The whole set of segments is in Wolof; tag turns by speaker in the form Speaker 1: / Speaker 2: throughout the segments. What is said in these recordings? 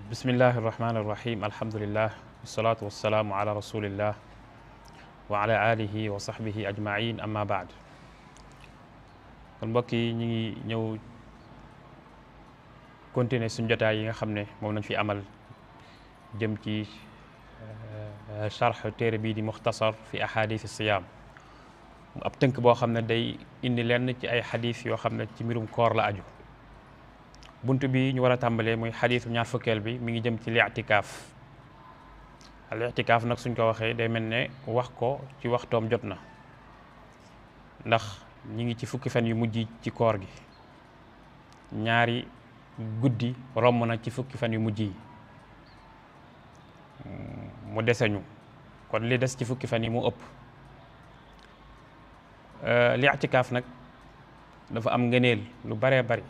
Speaker 1: bismillahi irrahmani irrahim alhamdulillah wasalaatu wasalaamu ala rasulillah wa ala alihi wa sahbihi ajmain amma baad. kon mbokk yi ñu ngi ñëw continuer suñ jotaay yi nga xam ne moom nañ fi amal jëm ci charx téere bii di muxtasar fi ahadith siyaam ab tënk boo xam ne day indi lenn ci ay xadis yoo xam ne ci mbirum koor la aju. bunt bi ñu war a tàmbalee muy xadiisu ñaar fukkeel bi mi ngi jëm ci li'tikaaf. li'tikaaf nag suñ ko waxee day mel ne wax ko ci waxtoom jot na, ndax ñi ngi ci fukki fan yu mujj ci koor gi, ñaari guddi romb na ci fukki fan yu mujj yi mu deseñu, kon li des ci fukki fan yi mu ëpp. li'tikaaf nag dafa am ngëneel lu baree bari,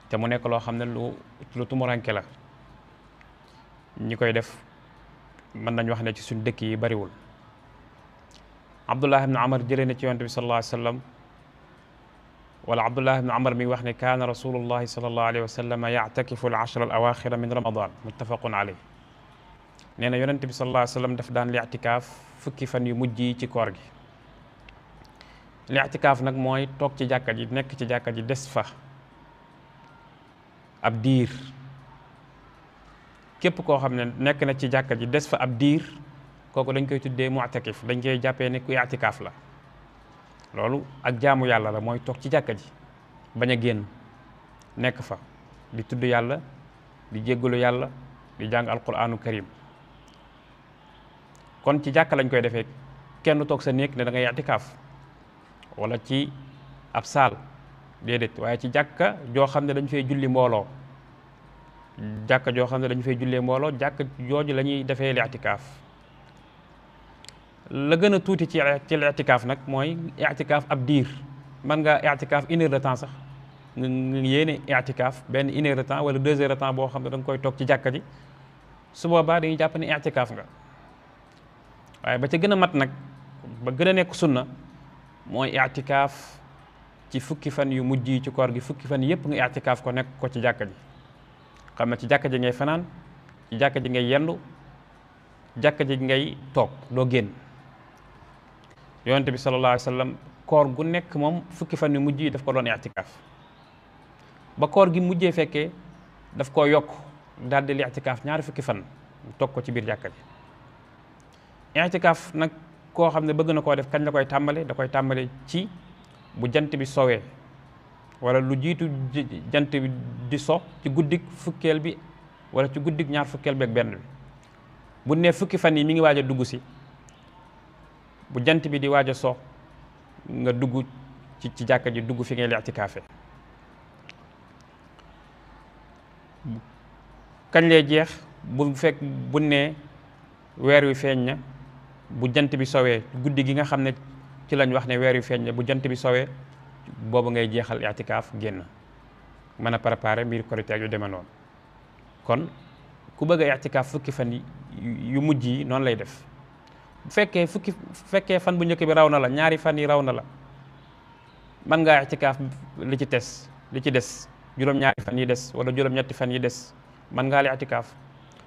Speaker 1: te mu nekk loo xam ne lu tumuranke la. ñi koy def mën nañu wax ne ci suñ dëkk yi bariwul. Abdullah ibn Amar jëlee na ci yonent bi sallallahu alayhi wa sallam, wala Abdullah ibn Amar mi wax ne kaana rasulullahi sallallahu alayhi wa sallam ya'takifu al-ashra al-awaaxira min ramadan, muttafaqun alayh. nee na yonent bi sallallahu alayhi wa sallam daf daan li'tikaaf fukki fan yu mujj yi ci koor gi. li'tikaaf nag mooy toog ci jàkka ji, nekk ci jàkka ji des fa ab diir. képp koo xam ne nekk na ci jàkka ji des fa ab diir, kooku dañ koy tuddee mu'takif, dañ koy jàppee ne ku i'tikaaf la. loolu ak jaamu yàlla la, mooy toog ci jàkka ji bañ a génn, nekk fa di tudd yàlla, di jéggalu yàlla, di jàng alquranu karim. kon ci jàkka lañ koy defee, kenn toog sa néeg ne da ngay i'tikaaf wala ci ab saal, déedéet, waaye ci jàkka joo xam ne dañ fay julli mbooloo. jàkka joo xam ne dañu fay jullee mbooloo, jàkka jooju la ñuy defee li'tikaaf. la gën a tuuti ci li'tikaaf nag mooy i'tikaaf ab diir. mën nga i'tikaaf 1 heure de temps sax, nga yéene i'tikaaf benn 1 heure de temps wala 2 heures de temps boo xam ne da nga koy toog ci jàkka ji, su boobaa dañuy jàpp ne i'tikaaf nga. waaye ba ca gën a mat nag, ba gën a nekk sunna, mooy i'tikaaf ci fukki fan yu mujj yi ci koor gi, fukki fan yépp nga i'tikaaf ko, nekk ko ci jàkka ji. xam ne ci jàkka ji ngay fanaan, ci jàkka ji ngay yendu, jàkka ji ngay toog, doo génn. yonent bi sallallahu alayhi wa sallam koor gu nekk moom fukki fan yu mujj yi daf ko doon i'tikaaf. ba koor gi mujjee fekkee daf koo yokk, daal di i'tikaaf ñaari fukki fan toog ko ci biir jàkka ji. i'tikaaf nag koo xam ne bëgg na koo def, kañ la koy tàmbale? da koy tàmbale ci bu jant bi sowee, wala lu jiitu jant bi di so ci guddik fukkeel bi, wala ci guddik ñaar fukkeel bi ak benn bi. bu ne fukki fan yi mi ngi waaj a dugg si, bu jant bi di waaj a so, nga dugg ci jàkka ji, dugg fi ngay li'tikaafe. kañ lay jeex? bu ne weer wi feeñ na, bu jant bi sowee, guddi gi nga xam ne ci lañ wax ne weer wi feeñ na, bu jant bi sowee, boobu ngay jeexal i'tikaaf, génn mën a préparer mbir korite yu demee noonu. kon ku bëgg a i'tikaaf fukki fan yu mujj yi noonu lay def. bu fekkee fan bu njëkk bi raw na la, ñaari fan yi raw na la, mën ngaa i'tikaaf li ci des juróom-ñaari fan yi des, wala juróom-ñetti fan yi des, mën ngaa li i'tikaaf.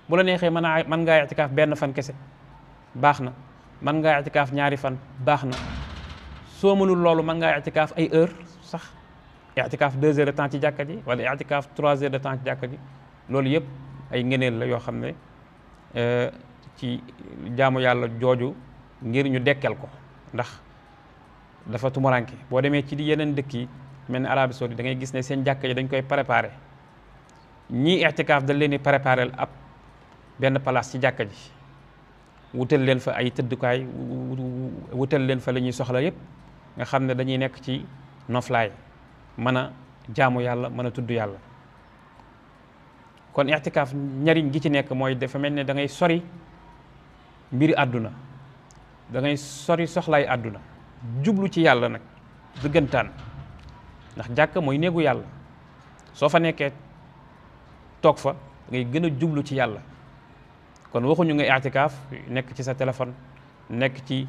Speaker 1: bu la neexee mën ngaa i'tikaaf benn fan kese, baax na. mën ngaa i'tikaaf ñaari fan, baax na. soo mënul loolu, mën ngaa i'tikaaf ay heure sax, i'tikaaf 2 heures de temps ci jàkka ji, wala i'tikaaf 3 heures de temps ci jàkka ji. loolu yëpp ay ngëneel la yoo xam ne ci jaamu yàlla jooju ngir ñu dekkel ko, ndax dafa tumuranke. boo demee ci di yeneen dëkk yi mel ni Arabie Saoudite, da ngay gis ne seen jàkka ji dañ koy préparé. ñii i'tikaaf dañ leen di préparé ab benn place ci jàkka ji, wutal leen fa ay tëddukaay, wutal leen fa la ñuy soxla yëpp, nga xam ne dañuy nekk ci noflaay, mën a jaamu yàlla, mën a tudd yàlla. kon i'tikaaf njariñ gi ci nekk mooy dafa mel ne da ngay sori mbiri àdduna, da ngay sori soxlaay àdduna, jublu ci yàlla nag dëggantaan. ndax jàkka mooy néegu yàlla, soo fa nekkee toog fa ngay gën a jublu ci yàlla. kon waxuñu nga i'tikaaf nekk ci sa téléphone, nekk ci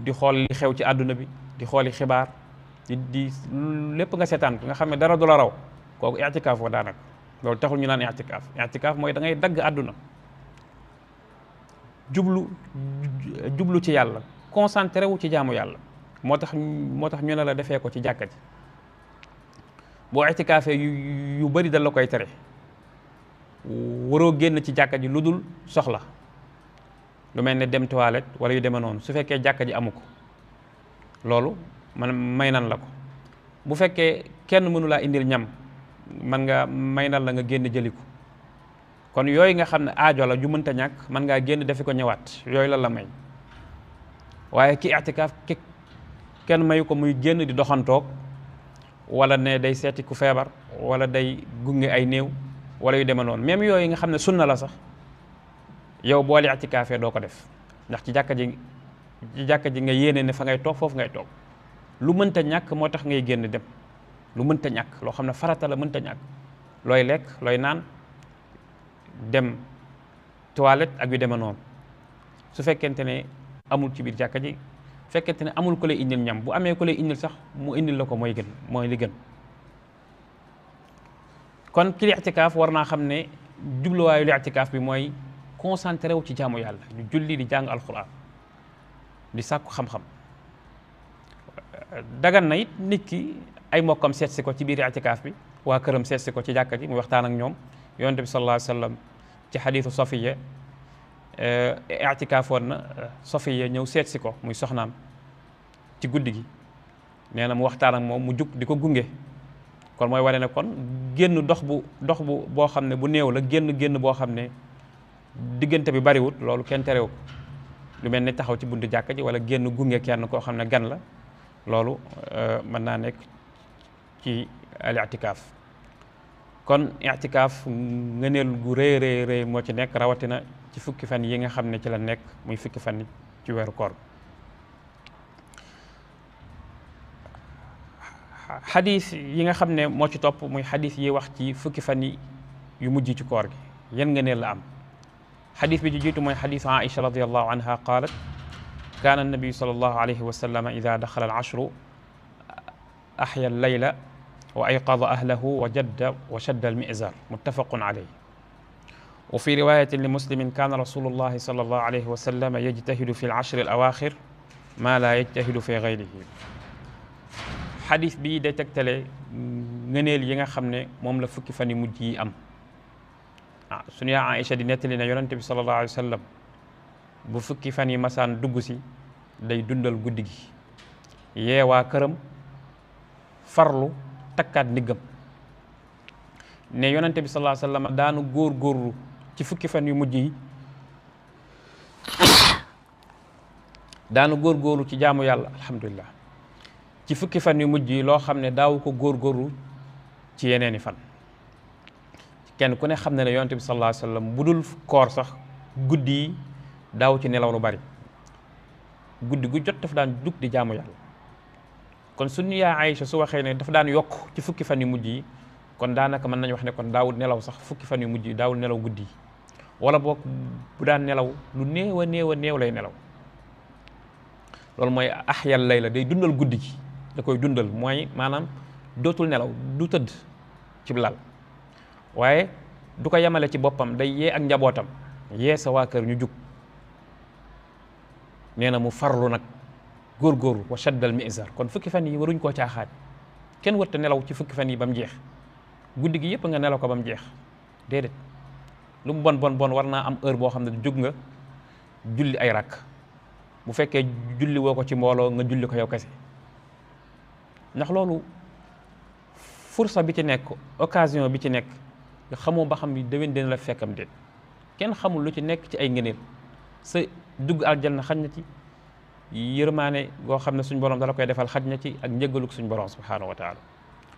Speaker 1: di xool li xew ci àdduna bi, di xooli xibaar, di lépp nga seetaan nga xam ne dara du la raw, kooku i'tikaaf wa daanaka loolu taxul ñu naan i'tikaaf. I'tikaaf mooy da ngay dagg àdduna jublu ci yàlla, concentré wu ci jaamu yàlla. moo tax ñu ne la defee ko ci jàkka ji. boo i'tikaafee yu bari dal la koy tere. waroo génn ci jàkka ji lu dul soxla, lu mel ne dem toilette wala yu demee noonu. su fekkee jàkka ji amu ko, loolu man may nan la ko. bu fekkee kenn mënu laa indil ñam, man nga may nan la nga génn jëli ko. kon yooyu nga xam ne aajo la ju mënta ñàkk, man ngaa génn defi ko ñëwaat, yooyu la may. waaye ki i'tikaaf kenn mayu ko muy génn di doxantoog, wala ne day seeti ku feebar, wala day gunge ay néew, wala yu demee noonu. même yooyu nga xam ne sunna la sax, yow boole i'tikaafee doo ko def, ndax ci jàkka ji nga yéene ne fa ngay toog foofu ngay toog. lu mënta ñàkk moo tax ngay génn dem, lu mënta ñàkk loo xam ne farata la mënta ñàkk, looy lekk looy naan, dem toilette ak yu demee noonu. su fekkente ne amul ci biir jàkka ji, fekkente ne amul ko lay indil ñam, bu amee ko lay indil sax mu indil la ko mooy li gën. kon ki i'tikaaf war naa xam ne jubluwaayu li i'tikaaf bi mooy concentré wu ci jaamu yàlla, ñu julli, di jàng alquran, di sàkku xam-xam. dagan na it nit ki ay mbokkam seet si ko ci biir i'tikaaf bi, waa këram seet si ko ci jàkka ji muy waxtaan ak ñoom. yonent bi sallallahu alayhi wa sallam ci xadiisu Safiya i'tikaafoon na, Safiya ñëw seet si ko muy soxnaam ci guddi gi. nee na mu waxtaan ak moom, mu jug di ko gunge. kon mooy wane ne kon génn dox bu boo xam ne bu néew la, génn boo xam ne diggante bi bariwut, loolu kenn terew ko. lu mel ni taxaw ci buntu jàkka ji wala génn gunge kenn koo xam ne gan la, loolu mën naa nekk ci al i'tikaaf. kon i'tikaaf ngëneel gu rëy moo ci nekk, rawatina ci fukki fan yi nga xam ne ci la nekk, muy fukki fan ci weeru koor. xadis yi nga xam ne moo ci topp muy xadis yi wax ci fukki fan yu mujj ci koor gi, yan ngëneel la am. xadis bi ci jiitu mooy xadisu Aïcha radiyallahu anha qaalat kaana annabiyu sallallahu alayhi wa sallam ida daxala al ashru axya al layla wa ayqada ahlahu wa shadda al mizar, muttafaqun alayhi. wa fi riwayatin li muslimin kaana rasulullahi sallallahu alayhi wa sallam yajtahidu fi al ashri al awaaxir ma la yajtahidu fi gayrihi. xadis bii day tegtale ngëneel yi nga xam ne moom la fukki fan yu mujj yi am. suñu yaa Aïcha di nettali ne yonente bi sallallahu alayhi wa sallam bu fukki fan yi masaan dugg si, day dundal guddi gi, yeewaa këram, farlu takkaat ndiggam. ne yonente bi sallallahu alayhi wa sallam daanu góorgóorlu ci fukki fan yu mujj yi, daanu góorgóorlu ci jaamu yàlla, alhamdulillah, ci fukki fan yu mujj yi loo xam ne daawu ko góorgóorlu ci yeneeni fan. kenn ku ne xam ne ne yonent bi sallallahu alayhi wa sallam bu dul koor sax guddi yi daaw ci nelaw lu bari, guddi gu jot dafa daan jug di jaamu yàlla. kon suñu yaa Aïcha su waxee ne dafa daan yokk ci fukki fan yu mujj yi, kon daanaka mën nañu wax ne kon daawul nelaw sax fukki fan yu mujj yi, daawul nelaw guddi yi, wala boog bu daan nelaw lu néew a néew lay nelaw. loolu mooy ahyal layla, day dundal guddi gi, da koy dundal, mooy maanaam dootul nelaw, du tëdd ci lal, waaye du ko yemale ci boppam, day yee ak njabootam, yee sa waa kër ñu jug. nee na mu farlu nag góorgóorlu, wa shaddal mizar. kon fukki fan yi waruñ koo caaxaan, kenn warta nelaw ci fukki fan yi ba mu jeex, guddi gi yëpp nga nelaw ko ba mu jeex, déedéet. lu mu bon war naa am heure boo xam ne jug nga julli ay rakk. bu fekkee julli woo ko ci mbooloo, nga julli ko yow kese, ndax loolu fursa bi ci nekk, occasion bi ci nekk, nga xamoo ba xam ni déwén dina la fekkam déet. kenn xamul lu ci nekk ci ay ngëneel. sa dugg aljanna xaj na ci, yërmaane goo xam ne suñ borom dala koy defal xaj na ci, ak njëggaluk suñ borom subhaanahu wa taala.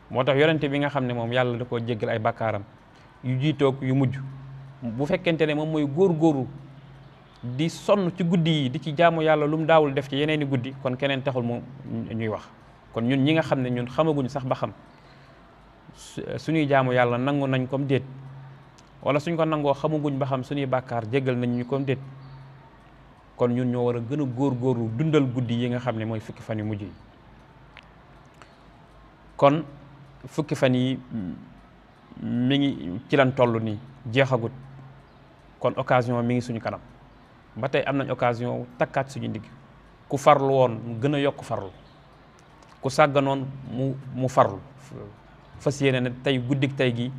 Speaker 1: moo tax yonente bi nga xam ne moom yàlla da koo jéggal ay bakkaaram yu jiitoog yu mujj, bu fekkente ne moom mooy góorgóorlu di sonn ci guddi yi, di ci jaamu yàlla lu mu daawul def ci yeneeni guddi, kon keneen taxul mu ñuy wax. kon ñun ñi nga xam ne ñun xamaguñ sax ba xam suñuy jaamu yàlla nangu nañ comme déet, wala suñ ko nangoo xamaguñ ba xam suñuy bàkkaar jéggal nañ ñu comme déet, kon ñun ñoo war a gën a góorgóorlu dundal guddi yi nga xam ne mooy fukki fan yu mujj yi. kon fukki fan yi mi ngi ci lan toll nii jeexagut, kon occasion mi ngi suñu kanam ba tey am nañ occasion takkaat suñu ndigg. ku farlu woon mu gën a yokk farlu, ku sàgganoon mu farlu fas yéene ne tey guddik tey gi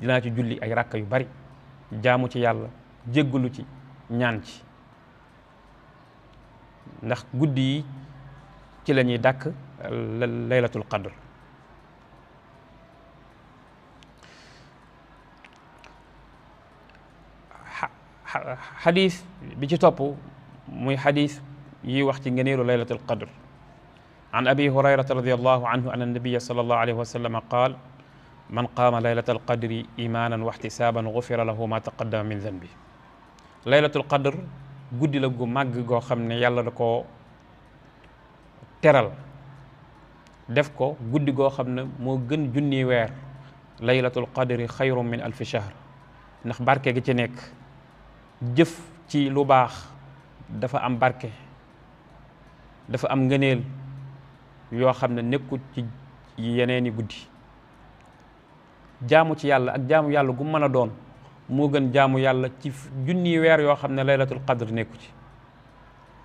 Speaker 1: dinaa ci julli ay ràkka yu bari, jaamu ci yàlla, jéggalu ci, ñaan ci, ndax guddi yi ci la ñuy dàkk laylatul qadr. xadis bi ci topp muy xadis yi wax ci ngëneelu laylatul qadr. an abi hurayrata radiallahu anhu an annabiya sallallahu alayhi wa sallam qaal man qaama laylatal qadri imaanan wa ihtisaaban gufira lahu ma taqaddama min zanbi. laylatul qadr guddi la gu màgg goo xam ne yàlla da koo teral def ko guddi goo xam ne moo gën junni weer. laylatul qadri xayrun min alfi shahr, ndax barke gi ci nekk, jëf ci lu baax dafa am barke, dafa am ngëneel yoo xam ne nekkut ci yeneeni guddi. jaamu ci yàlla ak jaamu yàlla gu mën a doon moo gën jaamu yàlla ci junni weer yoo xam ne laylatul qadr nekku ci.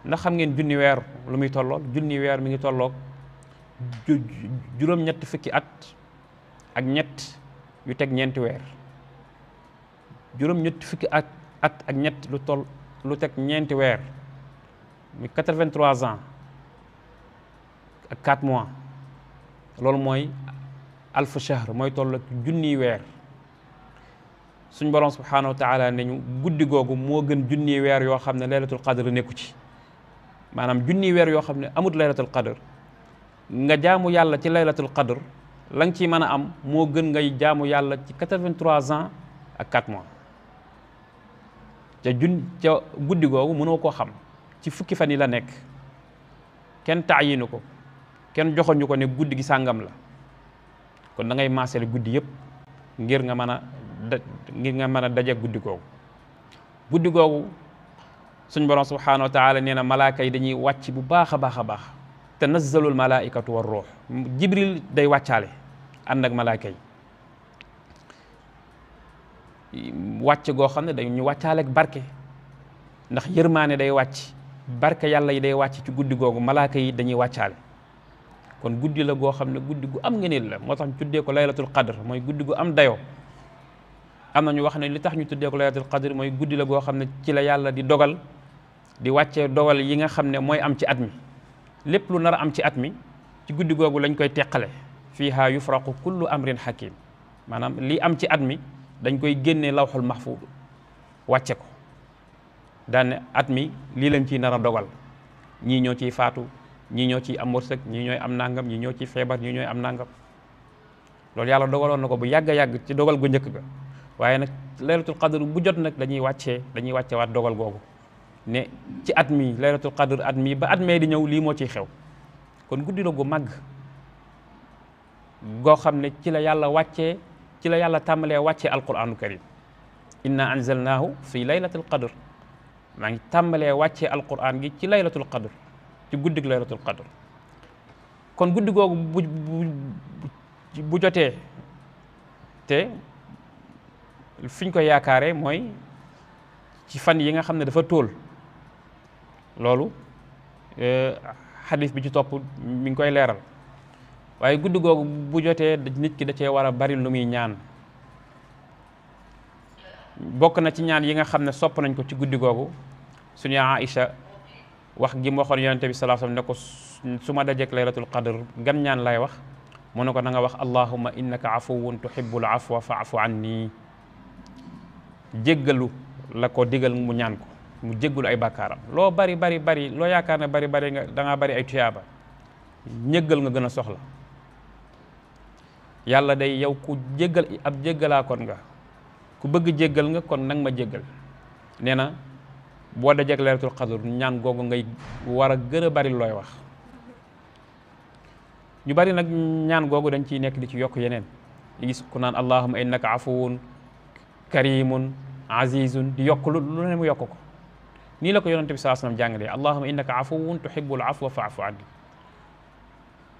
Speaker 1: ndax xam ngeen junni weer lu muy tolloog? junni weer mi ngi tolloog juróom-ñetti fukki at ak ñett yu teg ñeenti weer. juróom-ñetti fukki at ak ñett lu teg ñeenti weer muy 83 ans ak 4 mois. loolu mooy alfu shahr, mooy toll junniy weer. suñ borom subhanahu wa taala ne ñu guddi googu moo gën junniy weer yoo xam ne laylatul qadr nekku ci. maanaam junniy weer yoo xam ne amut laylatul qadr, nga jaamu yàlla ci laylatul qadr la nga ciy mën a am moo gën ngay jaamu yàlla ci 83 ans ak 4 mois. ca guddi googu mënoo koo xam, ci fukki fan yi la nekk, kenn taayinu ko, kenn joxoñu ko ne guddi gi sàngam la. kon da ngay maasale guddi yëpp ngir nga mën a daje guddi googu. guddi googu suñ borom subhanahu wa taala nee na malaaka yi dañuy wàcc bu baax a baax a baax. tanazzalul malaikatu war ruux, jibril day wàccaale ànd ak malaaka yi wàcc goo xam ne dañu wàccaale ak barke, ndax yërmaane day wàcc, barke yàlla yi day wàcc ci guddi googu, malaaka yi dañuy wàccaale. kon guddi la goo xam ne guddi gu am ngëneel la, moo tax ñu tuddee ko laylatul qadr, mooy guddi gu am dayoo. am na ñu wax ne li tax ñu tuddee ko laylatul qadr mooy guddi la goo xam ne ci la yàlla di dogal, di wàccee dogal yi nga xam ne mooy am ci at mi. lépp lu nar a am ci at mi ci guddi googu lañ koy teqale. fiiha yufraqu kullu amrin hakim, maanaam li am ci at mi dañ koy génnee lawxul mahfud wàcce ko daan ne at mi lii lañ ciy nar a dogal. ñii ñoo ciy faatu, ñii ñoo ciy am wërsëg, ñii ñooy am nangam, ñii ñoo ciy feebar, ñii ñooy am nangam. loolu yàlla dogaloon na ko bu yàgg a yàgg ci dogal gu njëkk ga. waaye nag laylatul qadr bu jot nag dañuy wàcce waat dogal googu ne ci at mi laylatul qadr at mi ba at mee di ñëw lii moo ciy xew. kon guddi la gu màgg goo xam ne ci la yàlla tàmbalee wàccee alquranu karim. inna anzalnaahu fi laylatul qadr, maa ngi tàmbalee wàccee alquran gi ci laylatul qadr, ci guddig laylatul qadr. kon guddi googu bu jotee te fiñ ko yaakaare mooy ci fan yi nga xam ne dafa tóol. loolu xadis bi ci topp mi ngi koy leeral. waaye guddi googu bu jotee nit ki da cee war a bari lu muy ñaan. bokk na ci ñaan yi nga xam ne sopp nañ ko ci guddi googu, suñu Aïcha wax gi mu waxoon yonente bi sallallahu alayhi wasallam ne ko su ma dajeek laylatul qadr gan ñaan lay wax, mu ne ko na nga wax allahumma innaka afuwun tuhibbul afwa fa'fu anni. jéggalu la ko digal mu ñaan ko, mu jéggalu ay bàkkaaram. loo bari loo yaakaar ne bari nga da ngaa bari ay tuyaaba, ñëggal nga gën a soxla. yàlla day yow ku jéggal ab jéggalaa kon nga, ku bëgg jéggal nga, kon nag ma jéggal. nee na boo dajeek laylatul qadr ñaan googu ngay war a gën a bari looy wax. ñu bari nag ñaan googu dañ ciy nekk di ci yokk yeneen. di gis ku naan allahumma innaka afuwun karimun azizun, di yokk lu ne mu yokk ko. nii la ko yonente bi sallallahu alayhi wasallam jàngalee allahumma innaka afuwun tuhibbul afwa fa'fu anni.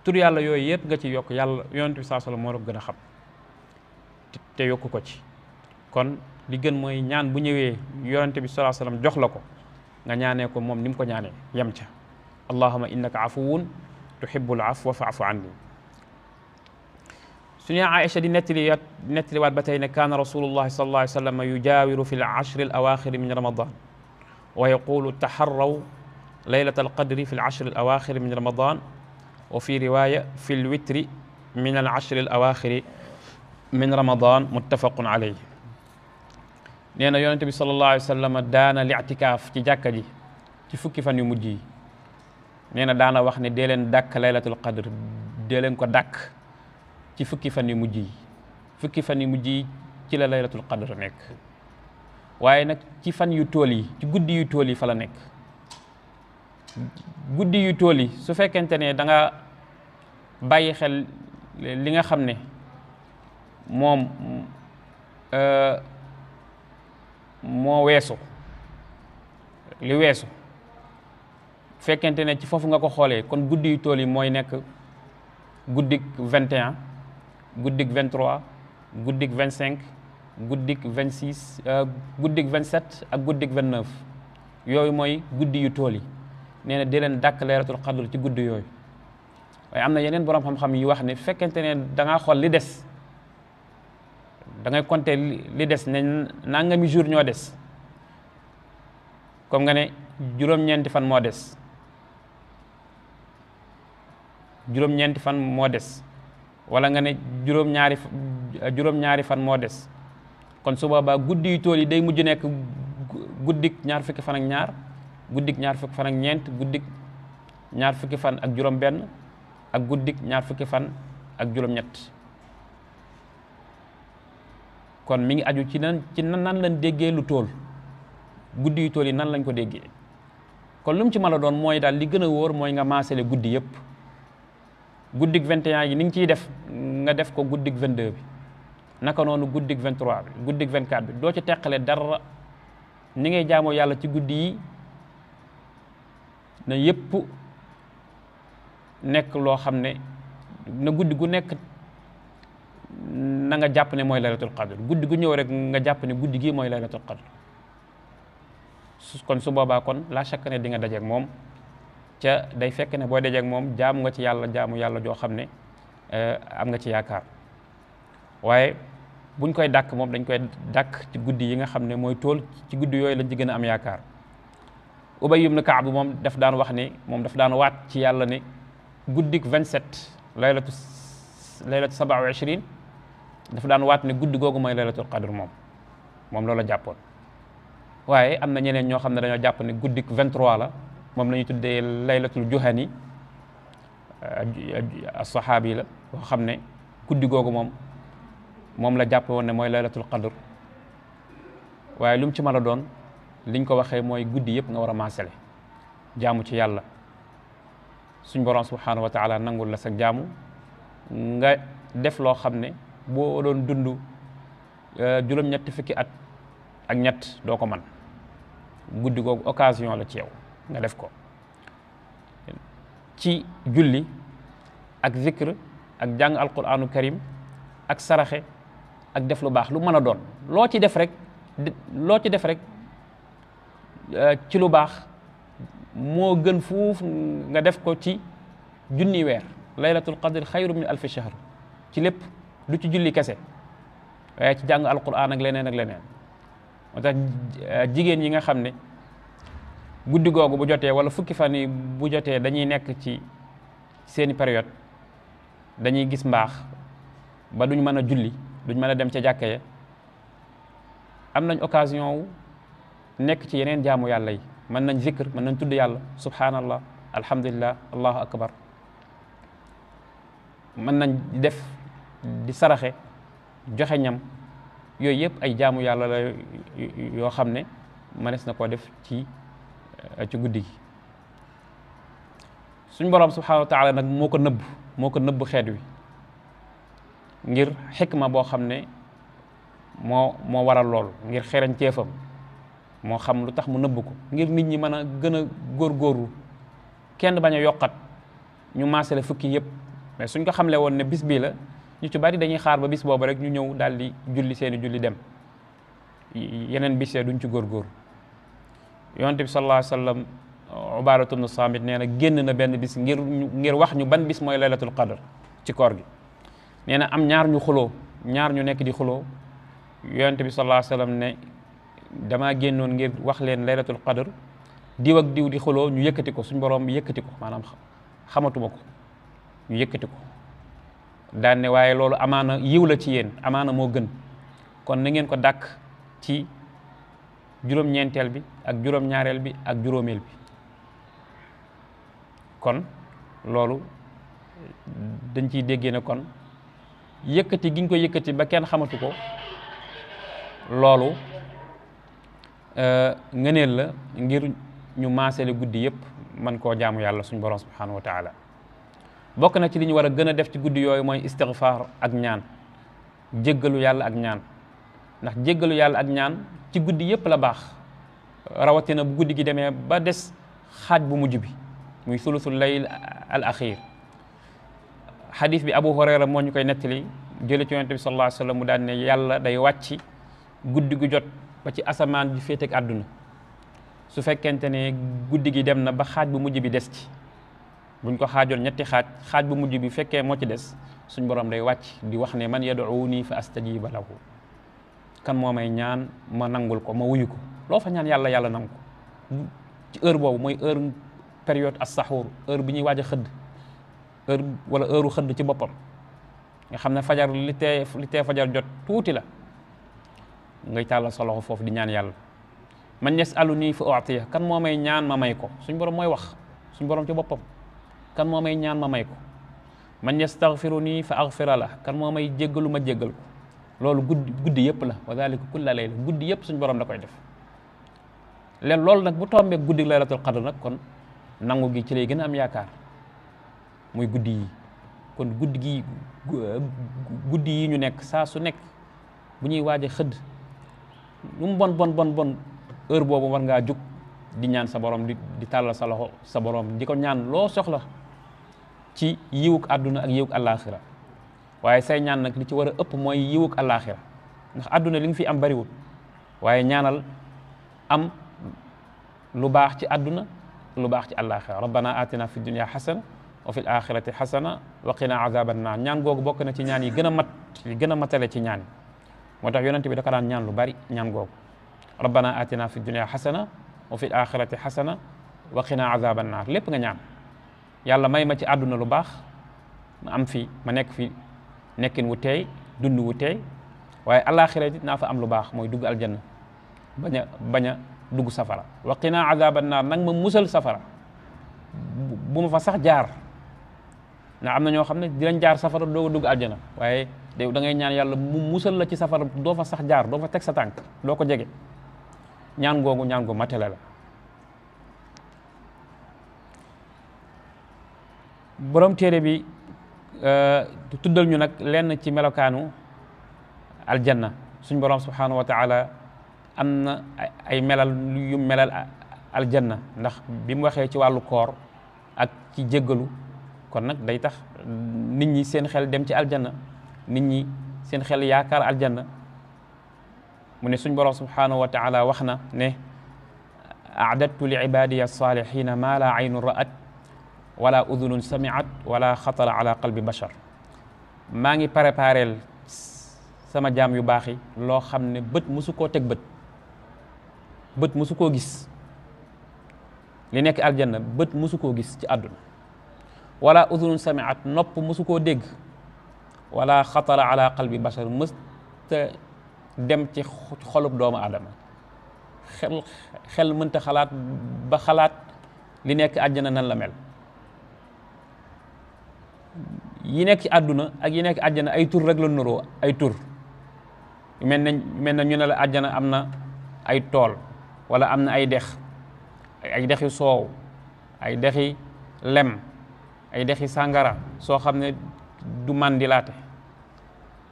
Speaker 1: tur yàlla yooyu yëpp nga ci yokk, yàlla yonente bi sallallahu alayhi wasallam moo la gën a xam. te yokku ko ci. kon li gën mooy ñaan bu ñëwee yonente bi sallallahu alayhi wasallam jox la ko nga ñaanee ko moom ni mu ko ñaanee yem ca allahumma innaka afuwun tuhibbul afwa fa'fu anni. suñu Aïcha di nettaliwaat ba tey ne kaana rasulullahi sallallahu alayhi wasallam yujaawiru fi al-ashri al-awaaxiri min ramadan wa yaqulu taharraw laylata al-qadri fi al-ashri al-awaaxiri min ramadan wa fi riwaaya fi al-witri min al-ashri al-awaaxiri min ramadan muttafaqun alayhi. nee na yonente bi sallallahu alayhi wa sallam daana li'tikaaf ci jàkka ji ci fukki fan yu mujj yi. nee na daana wax ne dee leen dàkk laylatul qadr, dee leen ko dàkk ci fukki fan yu mujj yi. fukki fan yu mujj yi ci la laylatul qadr nekk, waaye nag ci fan yu tool yi, ci guddi yu tool yi fa la nekk. guddi yu tool yi su fekkente ne da nga bàyyi xel li nga xam ne moom moo weesu, li weesu fekkente ne ci foofu nga ko xoolee, kon guddi yu tool yi mooy nekk guddik 21, guddik 23, guddik 25, guddik 26, guddik 27 ak guddik 29. yooyu mooy guddi yu tool yi. nee na di leen dàkk laylatul qadr ci guddi yooyu. waaye am na yeneen borom xam-xam yi wax ne fekkente ne da ngaa xool li des, da ngay compter li des ne nangami jour ñoo des, comme nga ne juróom-ñeenti fan moo des, juróom-ñeenti fan moo des, wala nga ne juróom-ñaari fan moo des. kon su boobaa guddi yu tool yi day mujj nekk guddik ñaar fukki fan ak ñaar, guddik ñaar fukki fan ak ñeent, guddik ñaar fukki fan ak juróom-benn, ak guddik ñaar fukki fan ak juróom-ñett. kon mi ngi aju ci nan lañ déggee lu tool, guddi yu tool yi nan lañ ko déggee. kon lu mu ci mën a doon mooy daal li gën a wóor mooy nga maasale guddi yëpp. guddik 21 yi ni nga ciy def nga def ko guddik 22 bi, naka noonu guddik 23 bi, guddik 24 bi, doo ci teqale dara. ni ngay jaamoo yàlla ci guddi yi na yëpp nekk loo xam ne na guddi gu nekk na nga jàpp ne mooy laylatul qadr. guddi gu ñëw rek nga jàpp ne guddi gii mooy laylatul qadr. kon su boobaa kon la chaque ne di nga dajeeg moom, ca day fekk ne boo dajeeg moom jaamu nga ci yàlla jaamu yàlla joo xam ne am nga ci yaakaar. waaye buñ koy dàkk moom dañ koy dàkk ci guddi yi nga xam ne mooy tool, ci guddi yooyu lañ ci gën a am yaakaar. Ubay ibn Kaab moom daf daan wax ne moom daf daan waat ci yàlla ne guddik 27 laylatu 27 dafa daan waat ne guddi googu mooy laylatul qadr. moom loolu la jàppoon. waaye am na ñeneen ñoo xam ne dañoo jàpp ne guddik 23 la, moom la ñuy tuddee laylatul juhani, as-saxaabi la boo xam ne guddi googu moom la jàpp woon ne mooy laylatul qadr. waaye lu mu ci mën a doon liñ ko waxee mooy guddi yëpp nga war a maasale jaamu ci yàlla, suñ borom subhanahu wa taala nangul la sa jaamu, nga def loo xam ne boo doon dund juróom-ñetti fukki at ak ñett doo ko man. guddi googu occasion la ci yow nga def ko ci julli ak zikr ak jàng alquranu karim ak saraxe ak def lu baax lu mën a doon loo ci def rek ci lu baax moo gën fuuf nga def ko ci junni weer. laylatul qadr xayru min alfi shahr ci lépp, du ci julli kese waaye ci jàng alquran ak leneen ak leneen. moo tax jigéen yi nga xam ne guddi googu bu jotee wala fukki fan yi bu jotee dañuy nekk ci seeni période, dañuy gis mbaax ba duñ mën a julli, duñ mën a dem ca jàkka ya, am nañ occasion wu nekk ci yeneen jaamu yàlla yi. mën nañ zikr, mën nañ tudd yàlla, subhanallah, alhamdulillah, allahu akbar. mën nañ def di saraxe, joxe ñam. yooyu yëpp ay jaamu yàlla la yoo xam ne mënees na koo def ci guddi gi. suñ borom subhanahu wa taala nag moo ko nëbb xeet wi ngir xikma boo xam ne moo waral loolu, ngir xerañ ceefam moo xam lu tax mu nëbb ko, ngir nit ñi mën a gën a góorgóorlu, kenn bañ a yokkat ñu maasale fukki yëpp. mais suñ ko xamle woon ne bis bii la ñu ci bari dañuy xaar ba bis boobu rek ñu ñëw daal di julli seeni julli dem, yeneen bis duñ ci góorgóor. yonent bi sallallahu alayhi wa sallam Ubaadatu bnu Saamit nee na génn na benn bis ngir wax ñu ban bis mooy laylatul qadr ci koor gi. nee na am ñaar ñu nekk di xuloo, yonent bi sallallahu alayhi wa sallam ne damaa génnoon ngir wax leen laylatul qadr, diw ak diw di xuloo, ñu yëkkati ko, suñ borom yëkkati ko, maanaam xamatuma ko, ñu yëkkati ko. daan ne waaye loolu amaana yiw la ci yéen, amaana moo gën, kon na ngeen ko dàkk ci juróom-ñeenteel bi ak juróom-ñaareel bi ak juróomeel bi. kon loolu dañ ciy déggee ne kon yëkkati gi ñu ko yëkkati ba kenn xamatu ko, loolu ngëneel la ngir ñu maasale guddi yëpp man koo jaamu yàlla suñu borom subhanahu wa taala. bokk na ci li ñu war a gën a def ci guddi yooyu mooy istighfar ak ñaan, jéggalu yàlla ak ñaan. ndax jéggalu yàlla ak ñaan ci guddi yëpp la baax, rawatina bu guddi gi demee ba des xaaj bu mujj bi muy sulusul layl al axir. xadis bi Abu Hurayra moo ñu koy nettali, jële ci yonent bi sallallahu alayhi wa sallam mu daan ne yàlla day wàcc guddi gu jot ba ci asamaan bi féeteeg àdduna. su fekkente ne guddi gi dem na ba xaaj bu mujj bi des ci, buñ ko xaajoon ñetti xaaj bu mujj bi fekkee moo ci des, suñ borom day wàcc di wax ne man yad'uuni fa astajiba lahu, kan moo may ñaan ma nangul ko, ma wuyu ko. loo fa ñaan yàlla yàlla nangu ko ci heure boobu. mooy heure période as-saxuur, heure bi ñuy waaj a xëdd, heure xëdd ci boppam, nga xam ne fajar li tee fajar jot tuuti la, ngay tàllal sa loxo foofu di ñaan yàlla. man yasaluni fa u'tiya, kan moo may ñaan ma may ko, suñ borom mooy wax, suñ borom ci boppam, kan moo may ñaan ma may ko. man yastaghfiruni fa aghfira la, kan moo may jéggalu ma jéggal ko. loolu guddi yëpp la, wa dhalika kulla layla, guddi yëpp suñ borom da koy def. loolu nag bu tombee guddi laylatul qadr nag kon nangu gi ci lay gën a am yaakaar, muy guddi yi. kon guddi yi ñu nekk saa su nekk bu ñuy waaj a xëdd, lu mu bon heure boobu war ngaa jug di ñaan sa borom, di tàllal sa loxo sa borom, di ko ñaan loo soxla ci yiwuk àdduna ak yiwuk àllaaxira. waaye say ñaan nag li ci war a ëpp mooy yiwuk àllaaxira, ndax àdduna li nga fi am bariwul, waaye ñaanal am lu baax ci àdduna, lu baax ci àllaaxira. rabbana atina fi dunya xasana wa fil axirati xasana wa qina azaban naar. ñaan googu bokk na ci ñaan yi gën a matale ci ñaan yi. moo tax yonent bi da ko daan ñaan lu bari, ñaan googu rabbana atina fi dunya xasana wa fil axirati xasana wa qina azaban naar. lépp nga ñaan yàlla may ma ci àdduna lu baax, ma nekk fi nekkin wu teey, dund wu teey, waaye àllaaxira it naa fa am lu baax, mooy dugg aljanna, bañ a dugg safara. wa qina azaban naar, nag ma musal safara, bu ma fa sax jaar. ndax am na ñoo xam ne dinañ jaar safara doo dugg aljana, waaye da ngay ñaan yàlla mu musal la ci safara, doo fa sax jaar, doo fa teg sa tànk, doo ko jege. ñaan googu ñaan gu matale la. borom téere bi tuddal ñu nag lenn ci melokaanu aljanna. suñ borom subhanahu wa taala am na ay melal yu melal aljanna, ndax bi mu waxee ci wàllu koor ak ci jéggalu, kon nag day tax nit ñi seen xel dem ci aljanna, nit ñi seen xel yaakaar aljanna. mu ne suñ borom subhanahu wa taala wax na ne a'dadtu li ibadiya as-salihina ma la aynun ra'at wala udunun sami'at wala xatara ala qalbi bashar. maa ngi prépareel sama jaam yu baax yi loo xam ne bët musu koo teg bët musu koo gis. li nekk aljanna bët musu koo gis ci àdduna, wala udunun sami'at, nopp musu koo dégg, wala xatara ala qalbi bashar, mës ta dem ci xolub doomu aadama. xel mënta xalaat ba xalaat li nekk àjjana nan la mel. yi nekk ci àdduna ak yi nekk àjjana ay tur rek la nuroo, ay tur mel na ñu ne la àjjana am na ay tool, wala am na ay dex, ay dexi soow, ay dexi lem, ay dexi sàngara soo xam ne du màndilaate.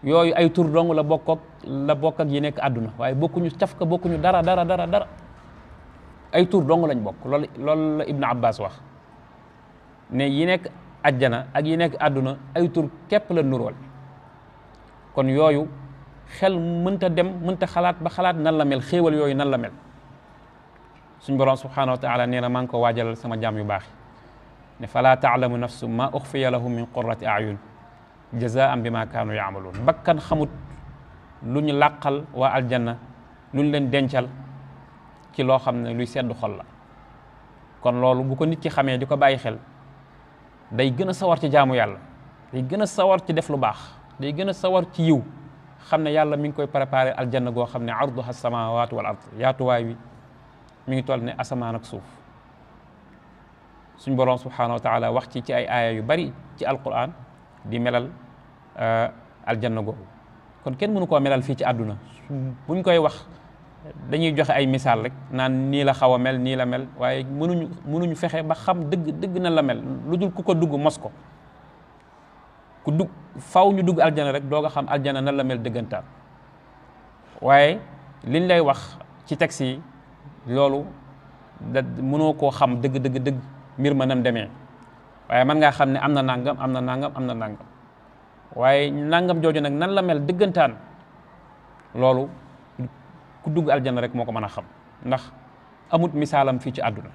Speaker 1: yooyu ay tur dong la bokk ak yi nekk àdduna, waaye bokkuñu caf ka, bokkuñu dara. ay tur dong lañ bokk. loolu la Ibn Abbas wax ne yi nekk àjjana ak yi nekk àdduna ay tur képp la nurool. kon yooyu xel mënta dem mënta xalaat ba xalaat nan la mel, xéewal yooyu nan la mel. suñ borom subhanahu wa taala nee na maa ngi ko waajalal sama jaam yu baax ne falaa taalamu nafsu ma uxfiya lahum min qurrati ayun jazaan bima kaanu yaamaluun. bakkan xamut lu ñu làqal waa aljanna, lu ñu leen dencal ci loo xam ne luy sedd xol la. kon loolu bu ko nit ki xamee di ko bàyyi xel, day gën a sawar ci jaamu yàlla, day gën a sawar ci def lu baax, day gën a sawar ci yiw, xam ne yàlla mi ngi koy préparé aljanna goo xam ne arduha samawatu wal ard, yaatuwaay wi mi ngi toll ne asamaan ak suuf. suñ boroom subhanahu wa taala wax ci ay aaya yu bari ci alquran di melal aljanna googu. kon kenn mënu koo melal fii ci àdduna. buñ koy wax dañuy joxe ay misaal rek naan nii la xaw a mel, nii la mel, waaye mënuñu fexe ba xam dëgg na la mel, lu dul ku ko dugg mos ko. ku dugg faw ñu dugg aljana rek doog a xam aljana nan la mel dëggantaan. waaye liñ lay wax ci texte yi loolu mënoo koo xam dëgg mbir ma nam demee, waaye mën ngaa xam ne am na nangam, am na nangam, am na nangam, waaye nangam jooju nag nan la mel dëggantaan, loolu ku dugg aljana rek moo ko mën a xam, ndax amut misaalam fii ci àdduna.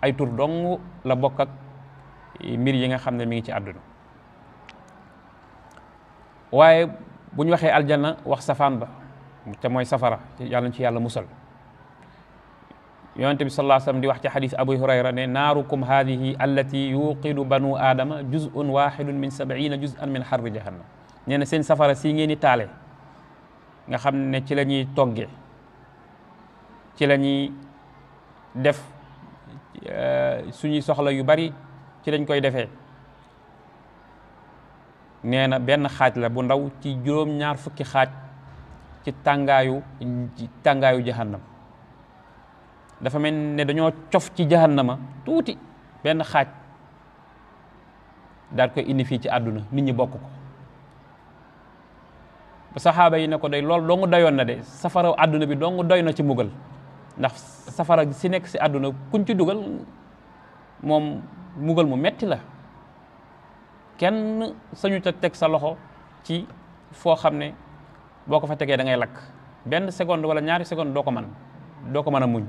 Speaker 1: ay tur dong la bokk ak mbir yi nga xam ne mi ngi ci àdduna. waaye bu ñu waxee aljana wax safaan ba te mooy safara, yàlla ci yàlla musal. yonent bi sallallahu alayhi wasallam di wax ci xadis Abu Hurayra ne naarukum haadihi allati yuqidu banu aadama juz'un waxidun min 70 juz'an min xarri jahannam. nee na seen safara si ngeen di taale nga xam ne ci la ñuy toggee, ci la ñuy def suñuy soxla yu bari, ci lañ koy defee. nee na benn xaaj la bu ndaw ci juróom-ñaar fukki xaaj ci tàngaayu jahannam. dafa mel ne dañoo cof ci jahannama tuuti benn xaaj daal koy indi fii ci àdduna, nit ñi bokk ko. ba saxaaba yi ne ko day loolu dong doyoon na de, safara àdduna bi dong doy na ci mbugal, ndax safara si nekk si àdduna kuñ ci dugal moom mbugal mu metti la. kenn sañu ta teg sa loxo ci foo xam ne boo ko fa tegee da ngay lakk benn seconde wala ñaari seconde doo ko mën a muñ.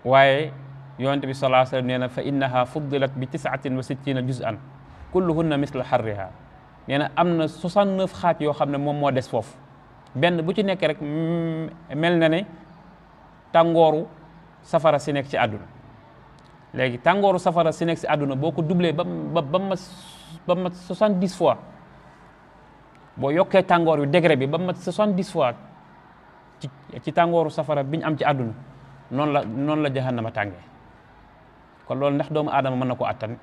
Speaker 1: waaye yonent bi sallallahu alayhi wasallam nee na fa innaha fuddilat bi 69 juz'an kulluhunna misla harriha. nee na am na 69 xaaj yoo xam ne moom moo des foofu, benn bu ci nekk rek mel na ne tàngooru safara si nekk ci àdduna. léegi tàngooru safara si nekk si àdduna boo ko doublé ba ma 70 fois, boo yokkee tàngoor wi degré bi ba ma 70 fois ci tàngooru safara biñ am ci àdduna, noonu la jahannama tàngee. kon loolu ndax doomu aadama mën na ko attan?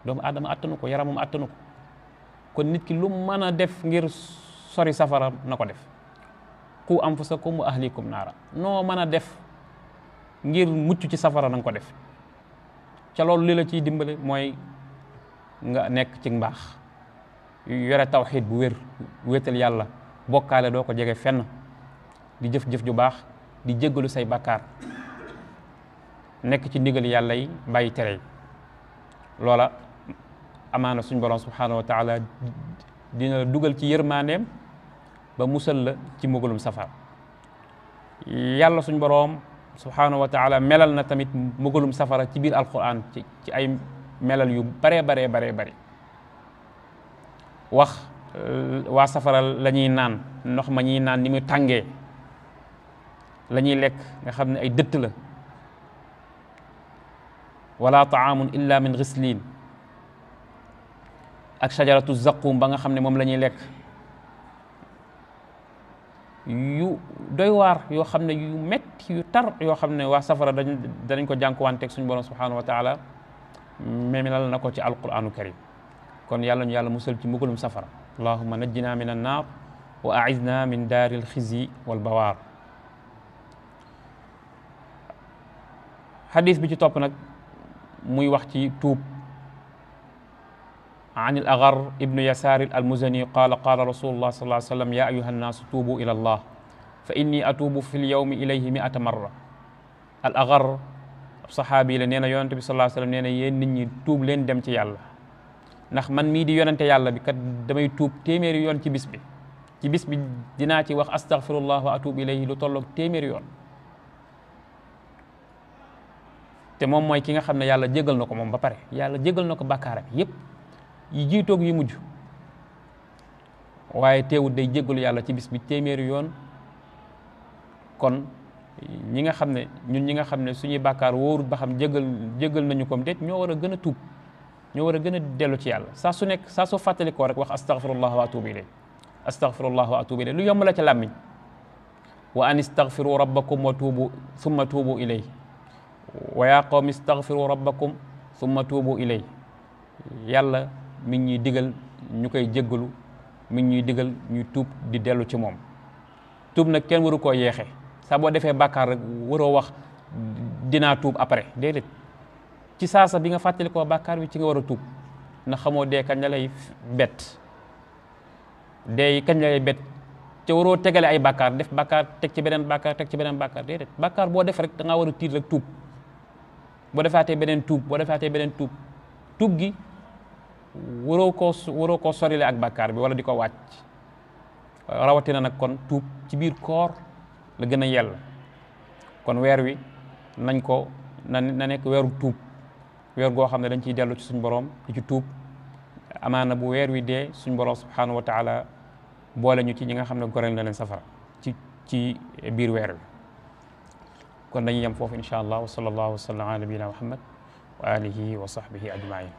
Speaker 1: doomu aadama attanu ko, yaramam attanu ko. kon nit ki lu mën a def ngir sori safara na ko def. qu anfusakum wa ahlikum naara. noo mën a def ngir mucc ci safara na nga ko def. ca loolu li la ciy dimbale mooy nga nekk ci mbaax, yore tawxiid bu wér, wéetal yàlla, bokkaale doo ko jege fenn, di jëf-jëf ju baax, di jéggalu say bàkkaar, nekk ci ndigal yàlla yi, bàyyi tere yi. loola amaana suñ borom subhanahu wa taala dina la dugal ci yërmandeem ba musal la ci mbugalum safara. yàlla suñ borom subhanahu wa taala melal na tamit mbugalum safara ci biir alquran ci ay melal yu bare wax waa safara la ñuy naan, ndox ma ñuy naan ni muy tàngee, la ñuy lekk nga xam ne ay dëtt la. wala taamun illa min ghislin, ak shajaratu zaqum ba nga xam ne moom la ñuy lekk. yu doy waar yoo xam ne yu metti yu tar yoo xam ne waa safara danañ ko jànkuwanteeg suñu borom subhanahu wa taala melal na ko ci alquranu karim. kon yàlla ñu yàlla musal ci mbugalum safara. allahumma najjina min annar wa a'izna min daaril xizyi wal bawaar. xadis bi ci topp nag muy wax ci tuub. an al agar ibnu yasaar al muzani qaala qaala rasulullah sallallahu alayhi wa sallam ya ayuha nnaasu tuubu ila allah fa inni atuubu fi l yawmi ilayhi 100 marra. al agar ab saxaabi la nee na yonent bi sallallahu alayhi wa sallam nee na yéen nit ñi tuub leen dem ci yàlla. ndax man mii di yonente yàlla bi kat damay tuub téeméeri yoon ci bis bi dinaa ci wax astaghfirullah wa atuub ilayhi lu tolloog téeméeri yoon te moom mooy ki nga xam ne yàlla jégal na ko moom ba pare yàlla jégal na ko bàkkaaram yépp yi jiitoog yi mujj waaye teewut day jégalu yàlla ci bis bi téeméeri yoon. kon ñi nga xam ne ñun ñi nga xam ne suñuy bàkkaar wóorut ba xam jégal nañu ko déet ñoo war a gën a tuub ñoo war a gën a dellu ci yàlla saa su nekk saa soo fàttalikoo rek wax astaghfirullah wa atubu ilay astaghfirullah wa atubu ilay lu yomb la ca làmmiñ wa an istaghfiru rabbakum wa tuubu thumma tuubu ilay wa yaa qawmi istaghfiru rabbakum thumma tuubu ilay yàlla mi ngi ñuy digal ñu koy jéggalu mi ngi ñuy digal ñuy tuub di dellu ci moom tuub nag kenn waru koo yeexe saa boo defee bàkkaar rek waroo wax dinaa tuub après déedéet ci saasa bi nga fàttali ko bàkkaar bi ci nga war a tuub ndax xamoo dee kañ la lay bett dee kañ la lay bett te waroo tegale ay bàkkaar def bàkkaar teg ci beneen bàkkaar teg ci beneen bàkkaar déedéet bàkkaar boo def rek da ngaa war a tiit rek tuub boo defaatee beneen tuub tuub gi waroo koo sorile ak bàkkaar bi wala di ko wàcc rawatina nag kon tuub ci biir koor la gën a yell kon weer wi nañ ko na nekk weeru tuub weer goo xam ne dañ ciy dellu ci suñ borom di ci tuub amaana bu weer wi dee suñ borom subhanahu wa taala boole ñu ci ñi nga xam ne goreel na leen safara ci biir weer wi kon dañuy yem foofu insha allah wa sallallahu wa sallam ala nabiyina muhammad wa alihi wa sahbihi ajmain